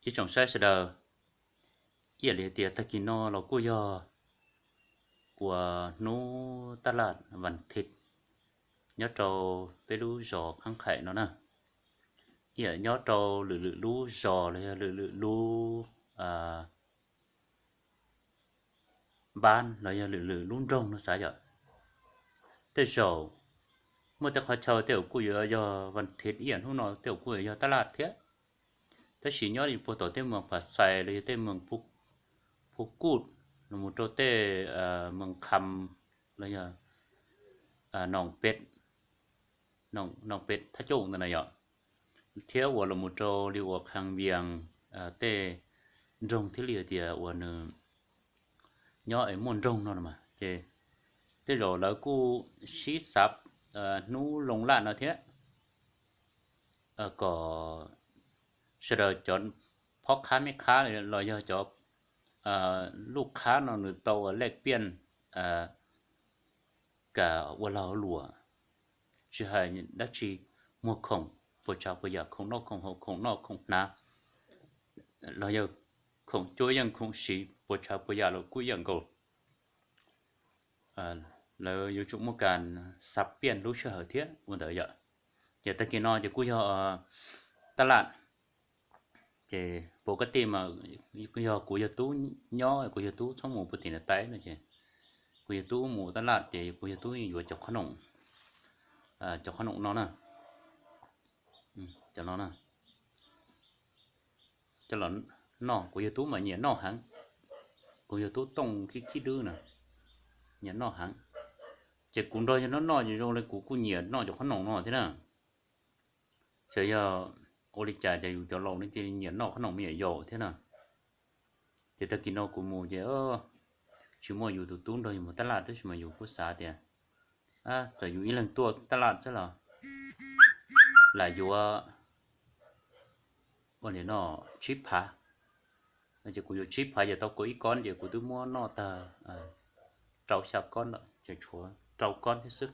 Ib tsoom saib sawv daws, ib yam li tias tag kis no los kuj yog uas hnub taj laj vas thiv nyob rau peb lub zos Khaab Qhaim no na. Ib yam nyob rau lwm lwm lub zos los yog lwm lwm lub npab los yog lwm lwm lub nroog no xav yom. Tej zaum muaj tej qhov chaw tej zaum kuj yuav yog vas thiv ib yam hnub no tej zaum kuj yuav yog taj laj thiab. Tab sis nyob puag tom tej moos Phav Xais los yog tej moos Phu Kuj los mus rau tej moos Kham los yog Noom Pem, Noom Pem Thaj Cooj ntawd na yom, thiab uas los mus rau li uas Kham Vias, tej nroog thiaj li tias uas nws nyob es muaj nroog no mas ces tej zaum lawv kuj sib xav hnub loo laj no thiab, kom sawv daws cov phob qhab meb qhab los yog cov luj qhab no nws tau lej piaj kam ua lag luam, tsis hais dab tsi, muag khoom puas tsav puas yam, khoom noj khoom haus, khoom noj khoom hnav, los yog khoom cuab yeej khoom siv puas tsav puas yam los kuj ib yam nkaus. Lawv yuav tsum muaj kas xav piaj lub sij hawm thiab ua ntawd yom. Ces tag kis no ces kuj yog taj laj, ces puas kab tij mas yog kuv yawg tub nyob, kuv yawg tub txhob mus puag tim niam tais no ces kuv yawg tub mus taj laj ces kuv yawg tub yuav cov qhob noom, cov qhob noom no na, cov no na, coj los noj. Kuv yawg tub mas nyiam noj heev, kuv yawg tub tooj khib khib dwb na, nyiam noj heev. Ces kuv nrog yawg noj noj ces zoo li kuv kuj nyiam noj cov qhob noom no thiab na. Xyov yog ua li cas ces yus cov laus no cia li nyiam noj qhob noom me nyuam yaus thiab na. Ces tag kis no kuv mus ces tsis muaj yus tus tub nrog yus mus taj laj tab sis mas yus kuj xav tias txawm yus ib leeg tuaj taj laj xwb los lam yuav ua li no tsib phav. Ces kuv yuav tsib phav ces tau kaum ib kob ces kuv twb muab noj tag rau xya kob lawm ces tshuav rau kob thiab xwb.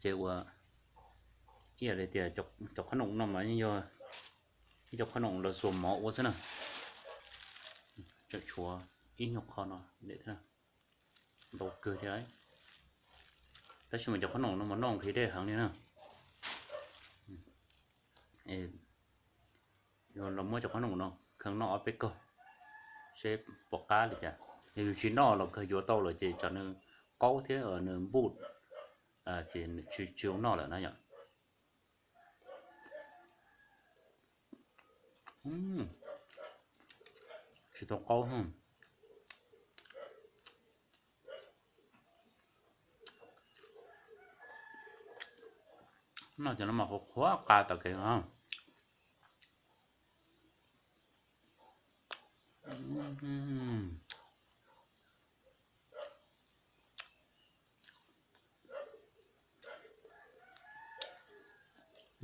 Ces ua ib yam li tias cov qhob noom no mas yeej yog ib cov qhob noom lawv xuas mov ua xwb na. Tseem tshuav ib nyuag qho no thiab, ntau kawg thiab. Tab sis mas cov qhob noom no mas noj nqhis dej heev li na. Los muab cov qhob noom no kheev noj ob peb kaug seb puas qab li cas. Yog yus tsis noj los kawg yuav tau lawm ces tsam nws qaub thiab nws npuj ces tsis zoo noj lawm na yom. Tsis tau qaub. Noj cov no mas qhuav qhuav qa tom kev no.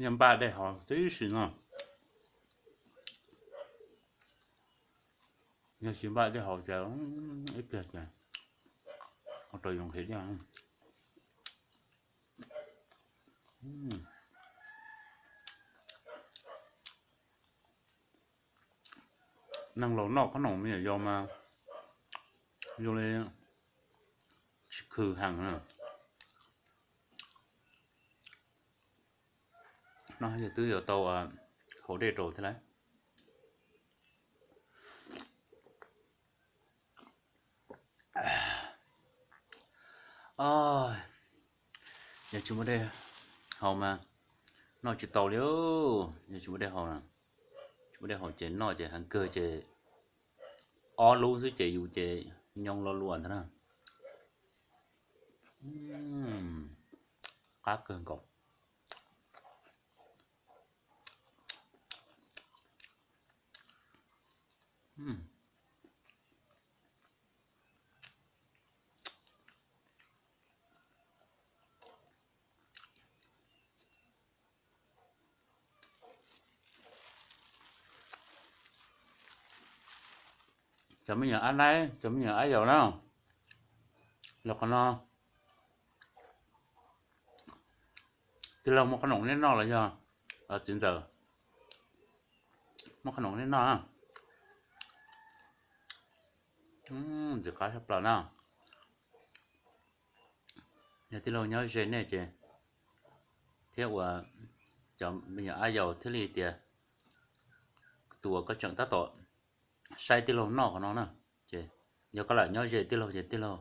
Yog npaj dej haus tib si no, yog tsis npaj dej haus ces ib pliag ces ua rau yus nqhis dej. Neeg laus noj qhob noom me nyuam yaus mas zoo li tsis khw heev na. Noj twb yuav tau haus dej rau thiab lauj. Yog tsis muaj dej haus mas noj tsis tau li. Yog tsis muaj dej haus, tsis muaj dej haus ces noj ces heev kawg ces ob lub xwb ces yus ces nyoo lo lua ntag na. Qab kawg nkaus. Cov me nyuam ab laib, cov me nyuam ab yaus na, los qhov no tij laug muab qhob noom neb noj los yog txiv ntxawm? Muab qhob noom nej noj. Ntxim qab tshaj plaws na. Yog tij laug nyob ze nej ces thiab ua cov me nyuam ab yaus thiaj li tias tus uas koj tseem tab tom saib tij laug noj qhov no na, ces yog koj lam nyob ze tij laug ces tij laug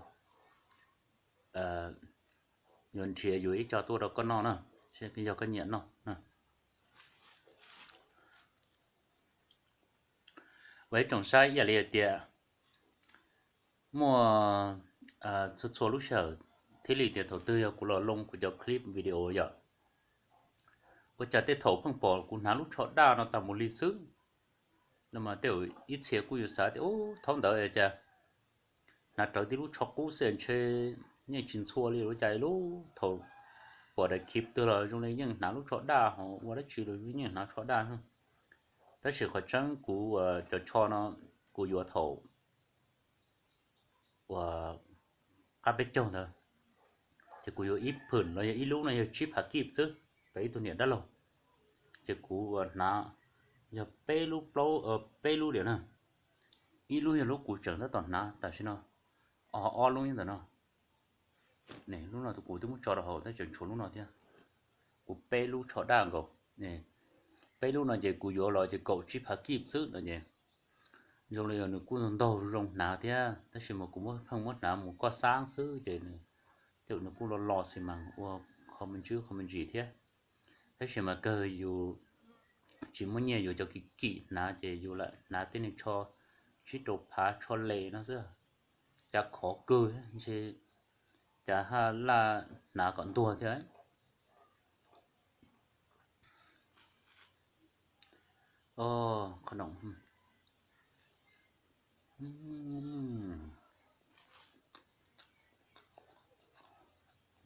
yuav nrhiav yuav ib co tuaj rau koj noj na, seb yog koj nyiam noj na. Ua ib tsoom saib ib yam li hais tias muaj txhua txhua lub sij hawm thiaj li tias thaum twg yog kuv los loo kuv cov clip video yom, ua cas tej thaum pheej pom kuv hnav lub tsho daj no tas mus li xwb. No mas tej ib txhia kuj yuav xav tias ub thaum ntawd cas hnav rawv tib lub tsho qub xwb ntshe yeej tsis ntxhua li ua cas lub thaum pom daim clip twg los zoo li yeej hnav lub tsho daj ho ua dab tsi los yeej hnav tsho daj. Tab sis qhov tseeb kuv cov tsho no kuv yuav thaum uas qab peb caug ntawd, ces kuv yuav ib phwm los yog ib lub no yog tsib phav kib xwb, tau ib tug niam dab laug, ces kuv hnav yog peb lub plaub peb lub diam na, ib lub yog lub kuv tseem tab tom hnav tam sim no, ob ob lub nyob ntawm no. Lub no kuv twb muab tso rau hauv tab tseem tshuav lub no thiab. Kuv peb lub tsho daj nkaus, peb lub no ces kuv yuav los ces kaum tsib phav kib xwb no ces zoo li nws kuj ntaug zoo hnav thiab tab sis mas kuv muab pheej muab hnav mus koj xab xwb ces nws kuj los los xis mas ua qho me ntsis qho me ntsis thiab. Tab sis mas kawg yus tsis muaj nyiaj yuav cov kim kim hnav ces yus lam hnav tej niag tsho tsib rau phav tsho les no xwb, cas khov kawg ntshe cas haj laj hnav kom ntuag thiab. Qhob noom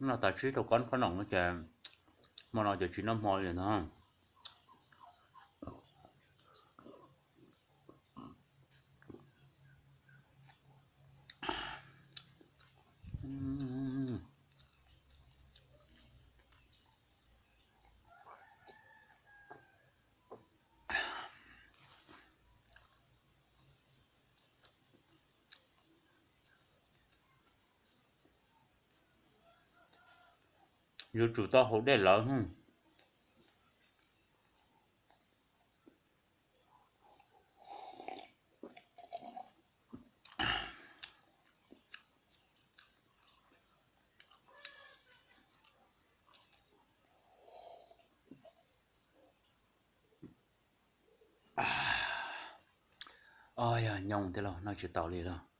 no tas tsib rau kob qhob noom no ces hmo no ces tsis noj hmo li no. Yuav tsum tau haus dej lawm. Yog nyoos tiag lauj, noj tsis tau li lauj.